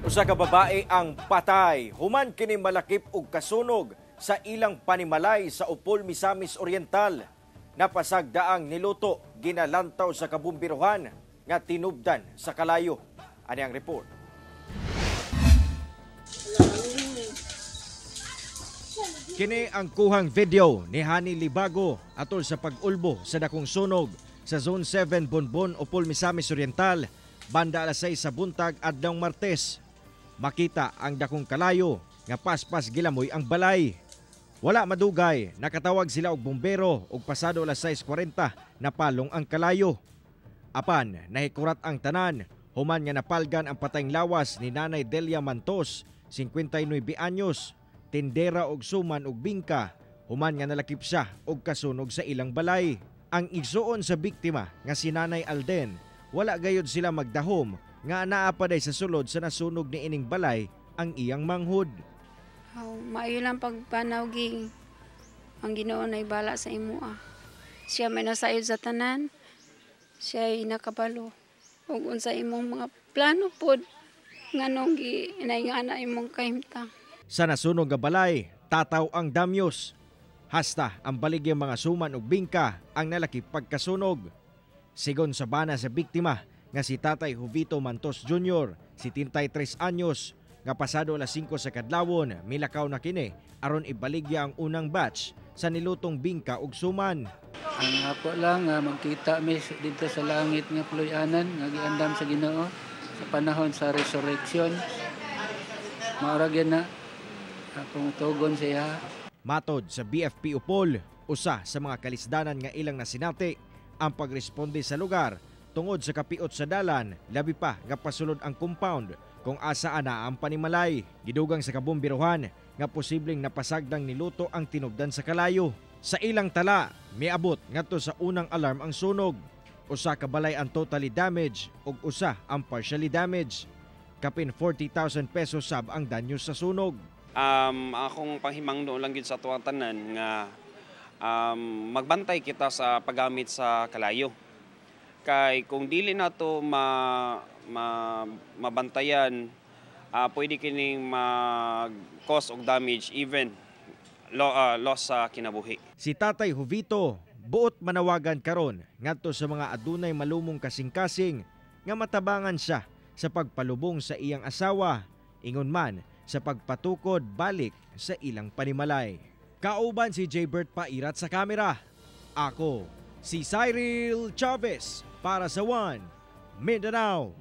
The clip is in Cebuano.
Usa ka babae ang patay human kini malakip og kasunog sa ilang panimalay sa Opol, Misamis Oriental. Napasagdaang niluto, ginalantaw sa kabumbiruhan nga tinubdan sa kalayo. Ani ang report. Kini ang kuhang video ni Hani Libago atol sa pag-ulbo sa dakong sunog sa Zone 7 Bonbon, Opol, Misamis Oriental, banda alas 6 sa buntag adlawng Martes. Makita ang dakong kalayo nga paspas gilamoy ang balay. Wala madugay, nakatawag sila og bumbero ug pasado alas 6:40 napalong ang kalayo. Apan nahikurat ang tanan human nga napalgan ang patayng lawas ni Nanay Delia Mantos, 59 anyos, tindera og suman og bingka, human nga nalakip siya og kasunog sa ilang balay. Ang igsuon sa biktima nga si Nanay Alden, wala gayud sila magdahom nga naa pa day sa sulod sa nasunog ni ining balay ang iyang manghud. Aw, maayo lang pagpanaw ging. Ang Ginoo nay bala sa imoa. Siya may nasayod sa tanan. Siya ay nakabalo. Ug unsa imong mga plano pod nganong gi inaingana imong kahimtang. Sa nasunog nga balay, tataw ang damyos. Hasta ang baligyang mga suman ug bingka ang nalakip pagkasunog. Sigon sa bana sa biktima nga si Tatay Jovito Mantos Jr., 73 anyos, nga pasado alas 5 sa kadlawon, milakaw na kini aron ibaligya ang unang batch sa nilutong bingka ug suman. Ang ako lang nga magkita mi dito sa langit nga puloy-anan nga giandam sa Ginoo sa panahon sa resurrection. Mao gyud na akong tugon sa iya. Matod sa BFP Opol, usa sa mga kalisdanan nga ilang nasinati ang pagresponde sa lugar tungod sa kapiot sa dalan, labi pa nga pasulod ang compound kung asa ana ang panimalay. Gidugang sa kabumbiruhan nga posibleng napasagdang niluto ang tinubdan sa kalayo. Sa ilang tala, miabot ngadto sa unang alarm ang sunog. Usa ka balay ang totally damaged ug usa ang partially damaged. Kapin 40,000 pesos sab ang danyo sa sunog. Akong panghimangno lang gyud sa atuang tanan nga magbantay kita sa paggamit sa kalayo. Kay kung dili nato mabantayan, pwede kining mag-cause og damage, even loss sa kinabuhi. Si Tatay Jovito buot manawagan karon ngadto sa mga adunay malumong kasing-kasing nga matabangan siya sa pagpalubong sa iyang asawa, ingon man sa pagpatukod balik sa ilang panimalay. Kauban si J. Bert Pairat sa kamera. Ako, si Cyril Chavez para sa One Mindanao.